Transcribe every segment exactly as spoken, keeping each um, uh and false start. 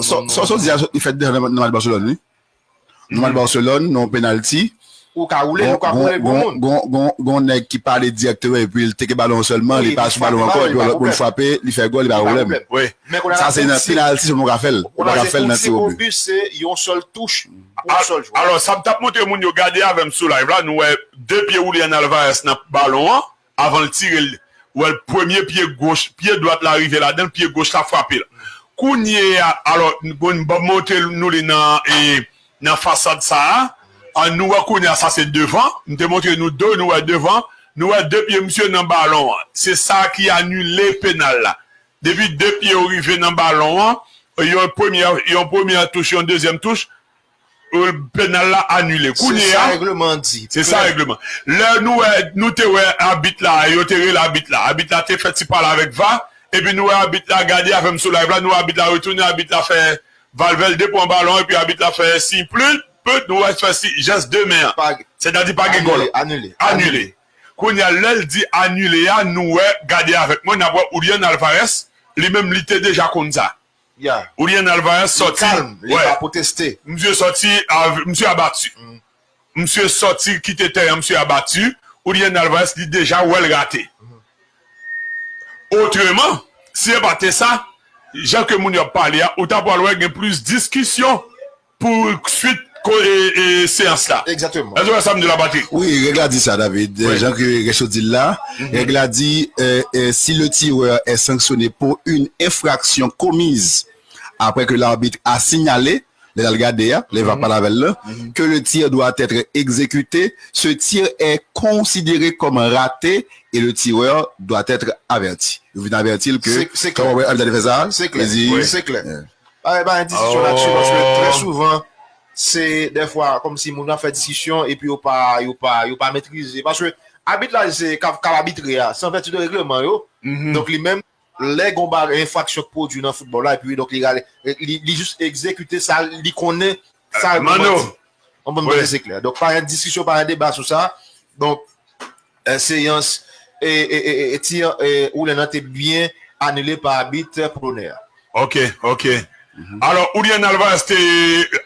Sa w di a, li fèt deja nan match Barcelone, wi. Nan match Barcelone, nan yon penalti. Ou ka woule, ou ka woule pou moun. Gon nèg ki pale dirèkteman epi l teke balon an sèlman, li pa sou balon ankò, epi lòt moun frape, li fè gòl, li pa gen pwoblèm. Sa se nan penalti sèlman ou ka fè l. Ou pa ka fè l nan tiro. Pou ti Obus, se yon sèl touch, yon sèl jwè. Alò, sa m t ap montre moun yo, gade avè m sou live la, nou wè de pye Julian Alvarez nan balon an, avan l tire l, ou wè l premye pye goch, pye dwat la rive ladan l, pye goch la frape l. Kounye a, alò, bon, m ap montre nou li nan, e, nan fasad sa a. A, nou wè kounye a, sa se devan. M te montre nou do, nou wè devan. Nou wè de pye misye nan balon an. Se sa ki anile penal la. Depi de pye yo rive nan balon an, yon premyè, yon premyè touch, yon dezyèm touch, penal la anile. Kounye a, se sa règleman an di. Se sa règleman. Lè nou wè, nou te wè abit la, yo te rele abit la. Abit la te fè ti pale avèk va, epi nou wè abit la gade avè m sou live la, nou wè abit la retounen, abit la fè Valverde pran balon, epi abit la fè siy plit, plit, nou wè fè siy jès de men an. Sètadi pa gen gòl. Anile, anile. Anile. Kounye a, lè l di anile a, nou wè, gade avèk mwen, n ap wè Julian Alvarez, li menm, li te deja konn sa. Julian Alvarez sòti. Li kalm, li pa pwoteste. Misye sòti, misye abati. Misye sòti kite teren, misye abati. Julian Alvarez, li deja wè l rate. Otreman, si se pa te sa, jan ke moun yo ap pale a, ou ta pral wè gen plis diskisyon pou swit seyans la. Egzakteman. Èske w wè sa m di la, Patrick? Wi, règ la di sa, David. Jan ke Rèch yo di l la, règ la di, euh, euh, si le tireur est sanctionné pour une infraction commise après que l'arbitre a signalé, lè l al gade a, lè va pale avè l lan, que le tir doit être exécuté, ce tir est considéré comme raté et le tireur doit être averti. Yo vin avèti l ke, se klè, kòman wè abit la te fè sa? Se klè, se klè. Pa gen diskisyon la dsi, paske trè souvan, se dèfwa kòmsi moun ap fè diskisyon epi yo pa, yo pa, yo pa metrize. Paske abit la se k ap, k ap abitre a, se an vèti de règleman yo. Donk li menm, lè gon bagay, enfraksyon k pwodui nan foutbòl la, epi donk li rale, li, li jis egzekite sa li konnen, sa règleman di. Konprann mwen, se klè. Donk pa gen diskisyon, pa gen deba sou sa. Donk, euh, seyans, e, e, e, e, tir, e, Julian nan te byen anile pa abit polonè a. Ok, ok. Alò, Julian Alvarez te,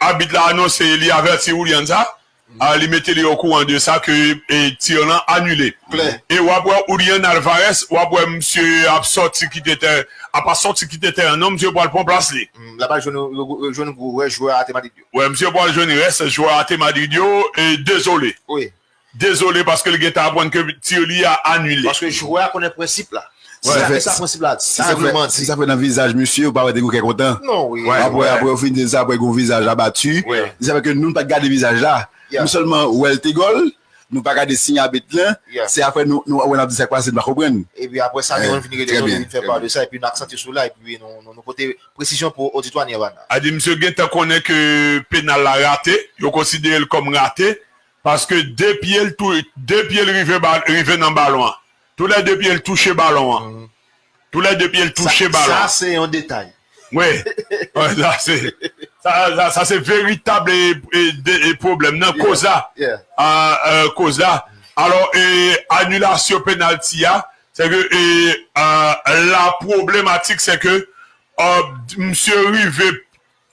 abit la anonse, li avèti Julian sa. A, li mete li okouran de sa ke, e, tir lan anile. Klè. E w ap wè Julian Alvarez, w ap wè misye ap sòti kite tè, ap pa sòti kite teren non, misye pral pran plas li. L ap al jwenn, jwenn gwo rès jwè Ate Madrid yo. Wè, misye pral jwenn rès jwè Ate Madrid yo, e dezole. Wi. Dezole paske l gentan aprann ke tir li a anile. Paske jwè a konnen prensip la. Si sa, sa prensip la, si sa fè, si sa fè nan vizaj misye, ou pa wè te gen kè kontan. Non, wi. Apre, apre yo fin di sa, apre gen yon vizaj abati. Wi. Sa fè ke nou pa t gade vizaj la. Nou sèlman wè l te gòl, nou pa gade siy abit lan. Se apre nou, nou wè n ap di sa k pase, nou pa konprann. Epi apre sa, nou vin rele nou, nou vin fè pa de sa, epi nou aksantye sou la, epi nou, nou, nou pote presizyon pou oditwa Nirvana. A di, misye gentan konnen ke penal la rate, yo konsidere l kòm rate, paske de pye l tou, de pye l rive ba-, rive nan balon an. Toulède pye l touche balon an. Toulède pye l touche balon an. Sa, sa se yon detay. Wi. Sa se, sa, sa, sa se veritab e, e, de, e pwoblèm nan koz la. A, e, koz la. Alò, e, anilasyon penalti a, se ke, e, a, la pwoblematik, se ke, a, misye rive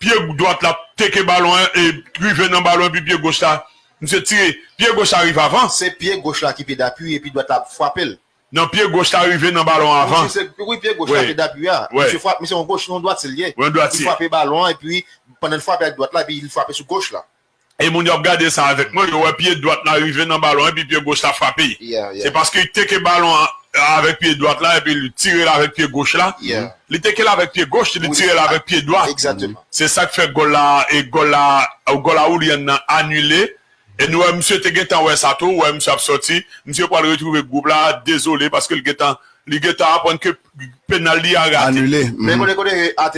pye dwat la teke balon an e rive nan balon epi pye goch la, misye tire. Pye goch la rive avan. Se pye goch la ki pye dapui epi dwat la frape l. Non, pye goch la rive nan balon an avan. Wi, se, wi, pye goch la pye dapui a. Misye frape, misye yon goch, yon dwatye l ye. Yon dwatye. Li frape balon an epi pandan l frape ak dwat la epi li frape sou goch la. E moun yo ap gade sa avèk mwen, yo wè pye dwat la rive nan balon an epi pye goch la frape. Se paske li teke balon an avèk pye dwat la epi li tire l avèk pye goch la. Li teke l avèk pye goch, li tire l avèk pye dwat. Se sa k fè gòl la, e gòl la, gòl la Julian nan anile. E nou wè misye te gentan wè sa tou, wè misye ap sòti, misye pral retwouve gwoup la, dezole paske l gentan, li gentan aprann ke penal li a rate. Anile. Men kote, kote Ate